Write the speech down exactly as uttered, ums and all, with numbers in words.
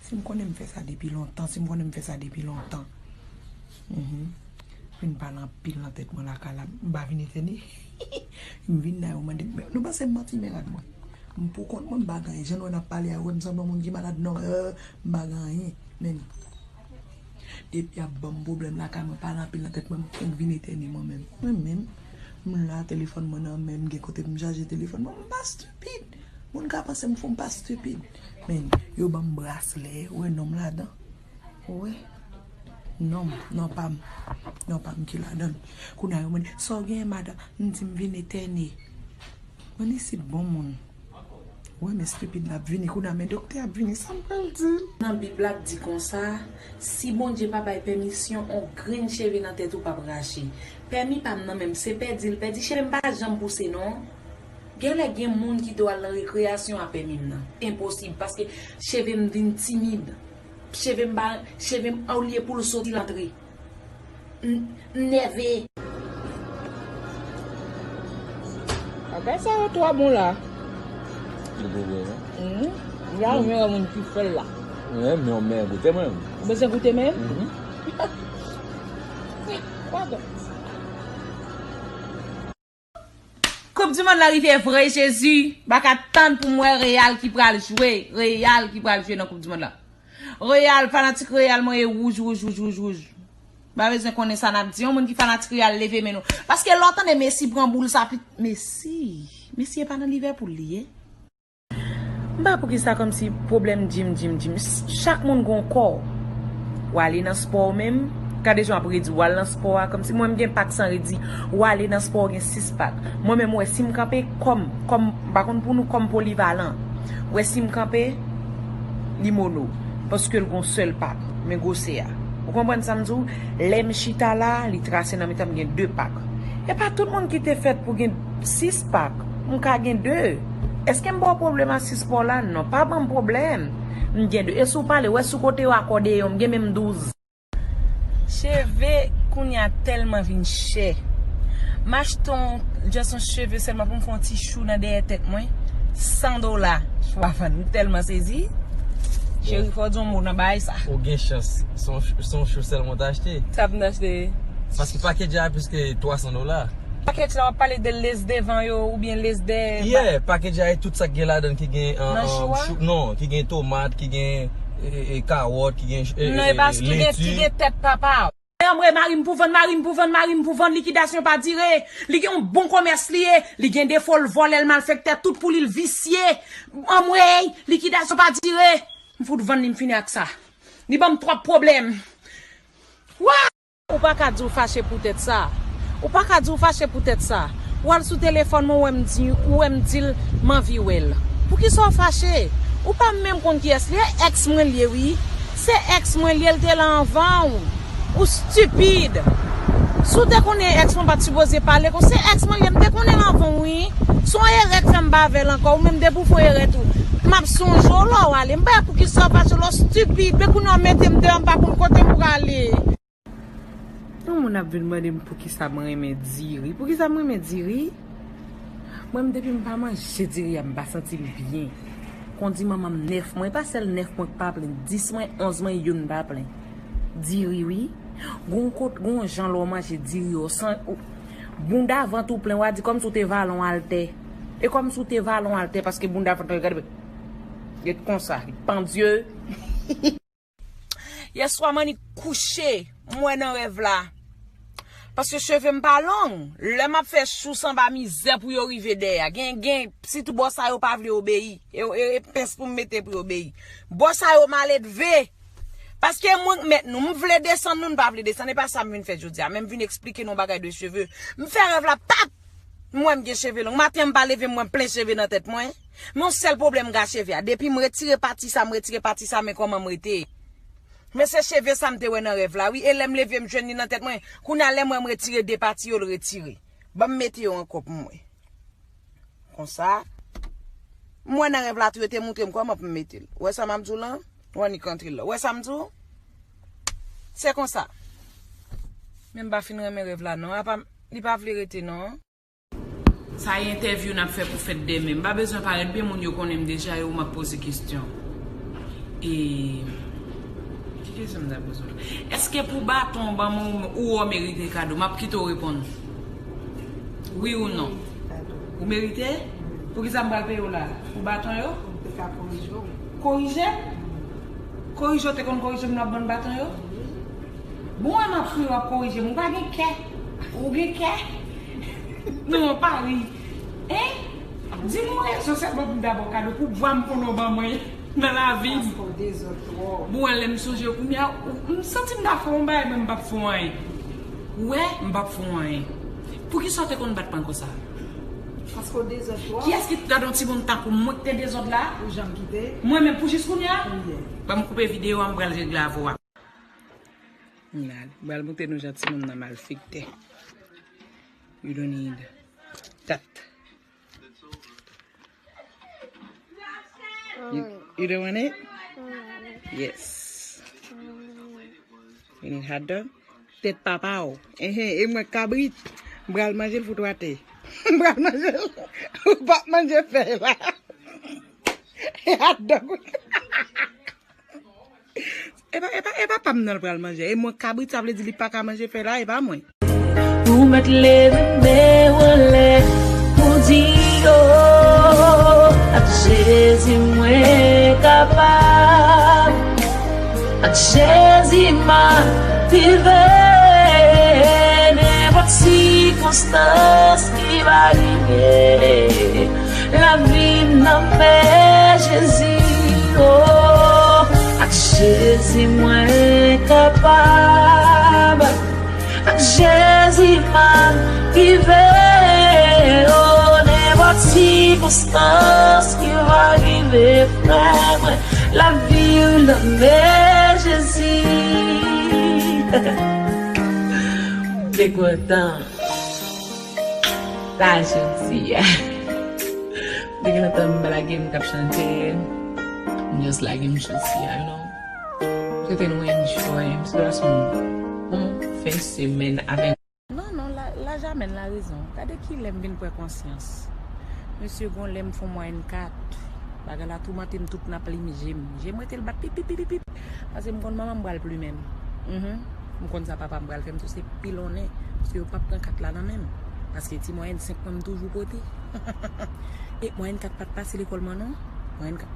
Si m konnen m fè sa depi lontan, si m konnen m fè sa depi lontan. Mhm. Vin pale anpil nan tèt mwen lakay la, m pa vin etène. M vin la, yo mande m, nou panse m manti, men rad mwen. M pou kont mwen, m pa gen anyen. Jan nou wè n ap pale a, ou wè m sanble yon moun ki malad, non, euh, m pa gen anyen. Men, depi y ap ban m pwoblèm lakay mwen, pale anpil nan tèt mwen, m fenk vin etène mwen menm. Mwen menm, m la, telefòn mwen nan men m, gen kote pou m chaje telefòn mwen, m pa stupid. Moun ka panse m fou, m pa stupid. Men, yo ban m braslè, ou wè non m ladan. Ou wè? Non, non pa m. Non pa m ki ladan. Kounye a yo mande, sa w genyen madan? M di m vin etène. Mwen isit bon moun. Ou wè men stupid la ap vini kounye a, men doktè ap vini, sa m pral di l? Nan Bib la di konsa, si Bondye pa bay pèmisyon, on grenn cheve nan tèt ou p ap rache. Pèmi pa m nan men m, se pèdi l pèdi, cheve m pa janm pouse non. Genlè gen moun ki dwe al nan rekreyasyon a pèmi m nan. Enposib, paske cheve m vin timid. Cheve m pa, cheve m olye pou l soti l antre. M, m nève. Bagay sa yo twò bon la. Li bon vre, non? Mhm. Ya, ou menm moun ki fè l la. Mwen, men, men, goute mwen. Ou bezwen goute menm? Mhm. Pardon. Koup di monn lan rive vre, Jezi. M pa ka tann pou m wè Real ki pral jwe. Real ki pral jwe nan koup di monn lan. Real, fanatik Real mwen e wouj, wouj, wouj, wouj, wouj. M pa bezwen konnen sa n ap di. Yon moun ki fanatik Real, leve men nou. Paske lè w tande Messi pran boul sa, pit-, Messi. Messi e pa nan Liverpool li ye. M pa poukisa kòmsi pwoblèm Jim, Jim, Jim. S-, chak moun gon kò. W ale nan spò w menm. Gade jan w ap redi w al nan spò a. Kòmsi mwen m gen pak san redi. W ale nan spò w gen sis pak. Mwen menm wè si m kanpe kòm, kòm, m pa konn pou nou kòm polivalan. Wè si m kanpe, li mono. Paske l gon sèl pak. Men gwosè a. Ou konprann sa m di w? Lè m chita la, li trase nan mitan m gen de pak. E pa tout moun ki te fèt pou gen sis pak. M ka gen de. Èske m ba w pwoblèm a sis pa w la? Non, pa ban m pwoblèm. M gen de. E si w pale, wè sou kote yo akòdeyon, m gen menm douz. Cheve kounye a tèlman vin chè. M achte yon, just yon cheve sèlman pou m fè yon ti chou nan dèyè tèt mwen. San dola. Chou a vann. M tèlman sezi. Cheri, fò w di yon mo nan bagay sa. Ou gen chans. Se yon ch-, se yon chou sèlman w t achte. Sa pou m t achte. Paske pakèt a plis ke twa san dola. Pakèt la, w ap pale de lès devan yo oubyen lès dèyè? Yeah, pakèt a e tout sa k gen ladan ki gen, an, nan an, chou a? Chou, non, ki gen tomat, ki gen, e, e, e, kawòt, ki gen, e, non, e, e, e, pase ki gen, leti. Ki gen tèt papa. Anmwe, mari m pou vann, mari m pou vann, mari m pou vann, likidasyon pa dire. Li gen yon bon komès li ye, li gen defo, l vòlè, l malfektè, tout pou li, l visye. Anmwey, likidasyon pa dire. M fout vann li, m fini ak sa. Li ban m twòp pwoblèm. Wa! Ou pa ka di w fache poutèt sa. Ou pa ka di w fache poutèt sa. W al sou telefòn mwen, ou wè m di, ou wè m di l, m anvi wè l. Poukisa w fache? Ou pa menm konn kiyès li ye, èks mwen l ye, wi. Se èks mwen l ye, l te la anvan w. Ou stipid. Si w te konnen èks mwen pa t sipoze pale kon, se èks mwen l ye, m te konnen l anvan w, wi. Se yon erè k fè m pa avè l ankò, ou menm depi w fè yon erè tou. M ap sonje w lè w ale. M pa wè poukisa w fache, lè w stipid. Men kounye a w mete m deyò, m pa konn kote m prale. Yon moun ap vin mande m poukisa m renmen diri. Poukisa m renmen diri? Mwen menm depi m pa manje diri a, m pa santi m byen. Kondi manman m nèf mwen, e pa sèl nèf mwen k pa plen, dis mwen, onz mwen, youn pa plen. Diri wi. Gon kot, gon jan lè w manje diri yo, san, ou, bounda vant ou plen, w a di kòmsi w te vale yon altè. E kòmsi w te vale yon altè, paske bounda vant ou gade, ret konsa, pandye. Yèswa m annik kouche, m wè nan rèv la. Paske cheve m pa long. Lè m ap fè chou sanba mizè pou yo rive dèyè. Gen, gen, sitou bò sa yo pa vle obeyi. E, e, e pens pou m mete pou yo obeyi. Bò sa yo maledve. Paske mwen k mèt nou. M vle desann nou, n pa vle desann. E pa sa m vin fè jodi a. Men m vin eksplike nou yon bagay de cheve. M fè rèv la, pap! M wè m gen cheve long. Maten an m pa leve, m wè m plen cheve nan tèt mwen. Men yon sèl pwoblèm m gen ak cheve a. Depi m retire pati sa, m retire pati sa, men kòman m rete. Men se cheve sa m te wè nan rèv la, wi. E lè m leve, m jwenn li nan tèt mwen. Kounye a, lè m wè m retire de pati yo, l retire. Ban m mete yo ankò pou m wè. Konsa. M wè nan rèv la tou, yo te montre m kòman pou m mete l. Ou wè sa m ap di w lan? Ou annik antre l la. Ou wè sa m di w? Se konsa. Men m pa fin renmen rèv la, non. Apa, li pa vle rete, non. Sa e entèvyou n ap fè pou fèt dèmen. M pa bezwen parèt byen, moun yo konnen m deja, e ou m ap poze kesyon. E, ki kesyon m ta poze w la? Èske pou baton w ban mwen, ou wè w merite kado? M ap kite w reponn. Wi ou non? Ou merite? Poukisa m pral peye w la? Pou baton yo? Korije? Korije w te konn korije m, l ap ban m baton yo? Bon, wè m ap swiv, w ap korije m. Ou pa gen kè. Ou gen kè? Non, pa ri. Hein? Di m yon rezon sèlman pou m ta ba w kado, pou vwa m konnen w ban mwen nan lavi m. Paske w dezòd twòp. Bon, wè lè m sonje w kounye a, ou- m santi m ta fè yon bagay, men m p ap fè w anyen. Ou wè, m p ap fè w anyen. Poukisa w te konn bat mwen konsa? Paske w dezòd twòp. Kiyès ki t gade yon timoun tankou mwen ki te dezòd la? Ou janm kite? Mwen menm pou jis kounye a? Wi. Ban m koupe videyo a, m pral regle avè w. Gade, m pral montre nou jan timoun nan malfektè. You don't need that. You, you don't want it? Yes. You need hot dog? Tèt papa w. Ehe, e mwen kabrit. M pral manje l fout w atè. M pral manje l. Ou p ap manje fèy la. E hot dog. E pa, e pa, e pa pa m nan l pral manje. E mwen kabrit, sa vle di li pa ka manje fèy la, e pa mwen. Ou mèt leve men w anlè pou di yo, ak Jezi mwen kapab, ak Jezi m ap rive, nenpòt sikonstans ki va rive. Lavi m nan men Jezi, oh, ak Jezi mwen kapab, ak Jezi m ap rive, oh, nenpòt sikonstans ki va rive, frè mwen, lavi m nan men Jezi. Te kontan. La jodi a. M te gentan tann m pa lage m k ap chante. M just lage m jodi a, you know. M swete nou enjoy. M swete nou pase yon bon fen semèn avèk. Non, non, la, la Jamèn la rezon. Gade kilè m vin pran konsyans. Mesye, gon lè m fè yon mwayèn kat. Bagay la toumante m tout nan plim je m. Je m rete l bat pip, pip, pip, pip, pip. Paske m konn manman m pral plimen m. Mhm. M konn sa papa m pral fè m tou, se pilonnen. Paske yo p ap pran kat la nan men m. Paske ti mwayèn senk mwen m toujou pote. E mwayèn kat pa t pase lekòl mwen non. Mwayèn kat